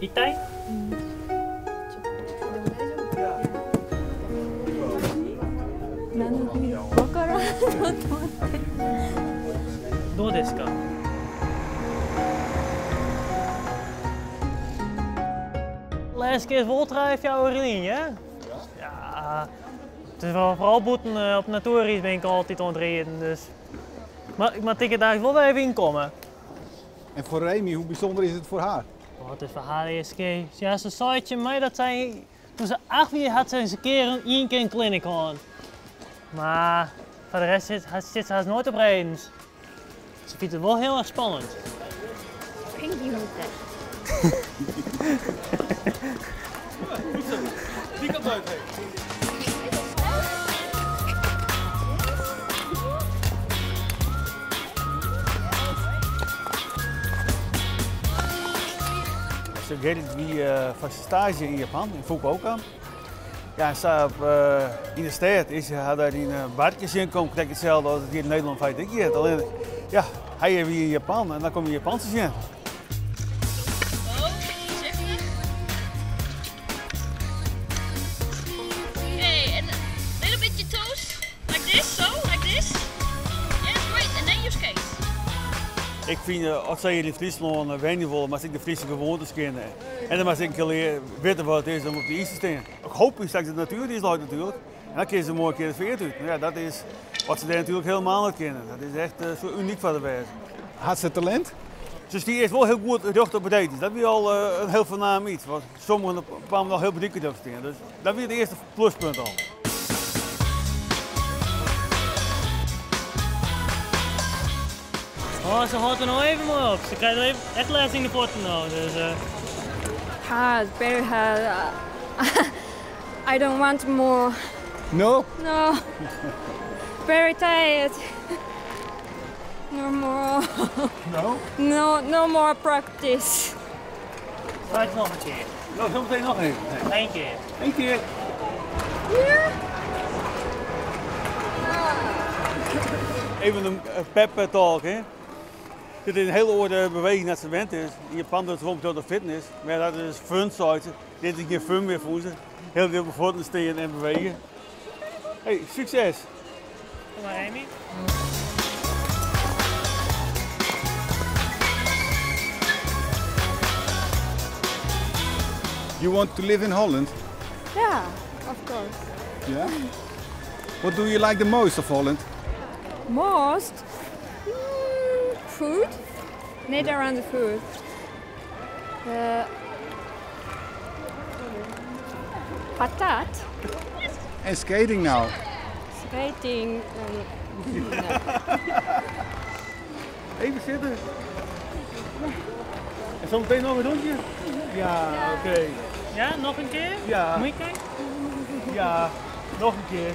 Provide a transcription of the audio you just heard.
痛い？ わからん。ちょっと待って。 どうですか？ Lêste kear is wol 3, 4 lyn, hè? Ja. It is wol foaral bûten op natoeriis bin ik altyd oan it riden, dus. Mar ik moat ik der wol wer even ynkomme. En voor Remy, hoe bijzonder is het voor haar? Oh, it is foar har de earste kear. Ja, se sei tsjin my dat sy, doe't se 8 wie, hat se ris in kear ien kear in clinic hân. Mar foar de rest sit se hast noait op redens. Se fynt it wol hiel erch spannend. Spring die hond weg. Die kant uit. Gerrit wie foar staazje yn Japan, yn Fukuoka. Ja, en sa op, yn de stêd is hy har dêr yn barkje tsjinkommen, krekt itselde as it hjir yn Nederlân feit ek giet. Allinnich, ja, hy wie yn Japan en dan komme je Japanse tsjin. Oh, voorzichtig. Okay, and a little bit your toes. Like this, so, like this. Yes, great. And then you skate. Ik fyn, as sy hjir yn Fryslân wenje wolle, moatst ek de Fryske gewoantes kenne. En dan moatst ek witte wat it is om op de iis te stean. Ik hoop straks de natueriis leit natuerlik. En dan kinne se moai in kear de feart út. Ja, dat is wat se dêr natuerlik hielendal net kinne. Dat is echt sa unyk foar de wêzen. Hat se talint? Se stie earst wol hiel goed rjocht op de redens. Dat wie al in hiel fernaam iets. Want sommigen kwamen al hiel bryk op stean. Dus dat wie it earste pluspunt al. Oh, se hâldt der no even mei op. Se krijt even echt lêst yn de fuotten no. Dus. Hard, very hard. I don't want more. No? No. Very tired. No more. No? No, no more practice. Straks noch in kear. No, zometeen noch even. Nee. Eén kear. Eén kear. Ja. Even in pep talk, hè. Dit is in hiele oare beweging dan se wend is. Yn Japan dogge se wol de fitness, mar dat is fun, seit se. Dit is gjin fun mear foar se. Hiel op de fuotten stean en bewege. Hey, sukses! Kom mar, Remy. You want to live in Holland? Yeah, of course. Yeah? What do you like the most of Holland? Most? Food. Nederlânske food. Patat. And skating now. Skating. No. Even sitte. En zometeen noch in rûntsje? Ja, oké. Ja, noch in kear? Ja. Moet je kijken? Ja, noch in kear.